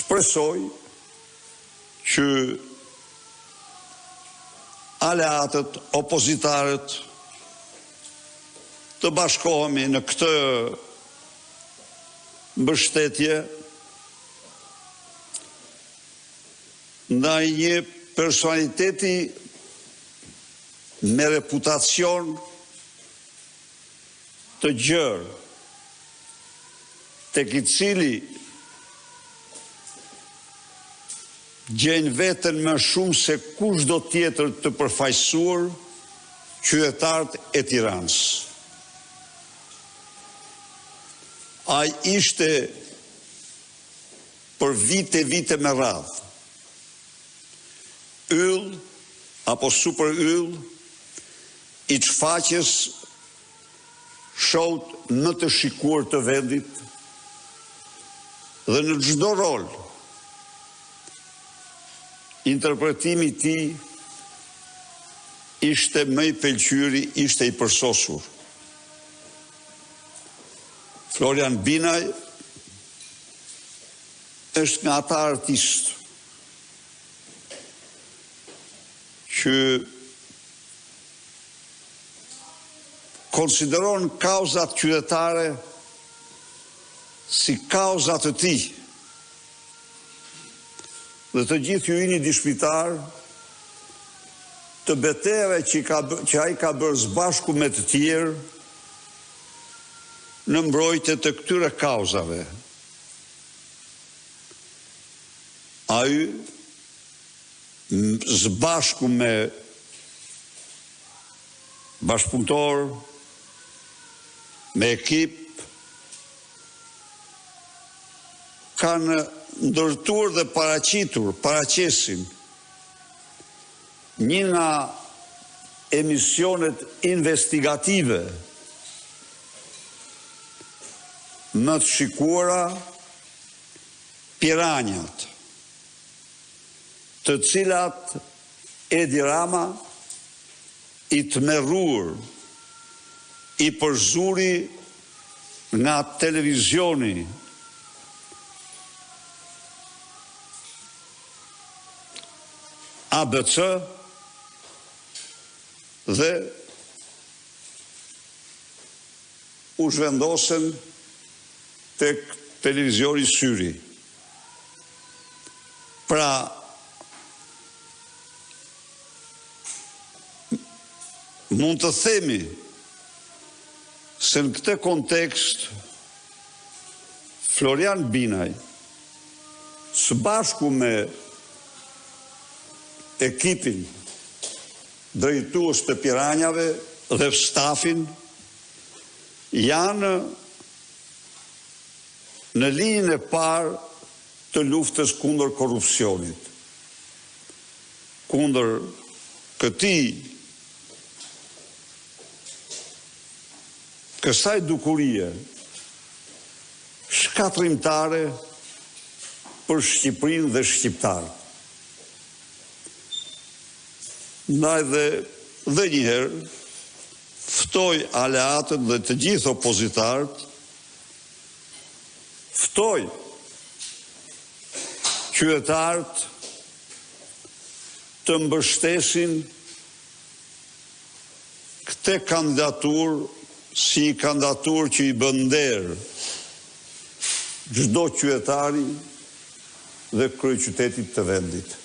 Shpresoj që aleatët, opozitarët të bashkohemi në këtë mbështetje ndaj një personaliteti me reputacion të gjerë, tek i cili gjejnë veten më shumë se kushdo tjetër të përfaqësuar qytetarët e Tiranës. Ai ishte për vite e vite me radhë yll apo super yll i shfaqjes show-t më të shikuar të vendit dhe në çdo rol interpretimi i tij ishte më i pëlqyeri, ishte i përsosur. Florian Binaj është nga ata artistë që konsideron kauzat qytetare si kauza të tij. Dhe të gjithë ju jeni dëshmitarë të betejave që ka që ai ka bërë së bashku me të tjerë në mbrojtje të këtyre kauzave. Ai së bashku me bashkëpunëtorë, me ekip, kanë ndërtuar dhe paraqitur, paraqesin një nga emisionet investigative më të shikuara Piranjat. të cilat Edi Rama i tmerruar i përzuri nga televizioni ABC dhe u zhvendosën tek televizioni Syri. Pra, mund të themi se në këtë kontekst Florian Binaj së bashku me ekipin drejtues të Piranjave dhe stafin janë në linjën e parë të luftës kundër korrupsionit, kundër këtij kësaj dukurie shkatërrimtare për Shqipërinë dhe shqiptarët. Ndaj dhe dhe një herë ftoj aleatët dhe të gjithë opozitarët Ftoj qytetarët të mbështesin këtë kandidaturë si një kandidaturë që i bën nder çdo qytetari dhe kryeqytetit të vendit.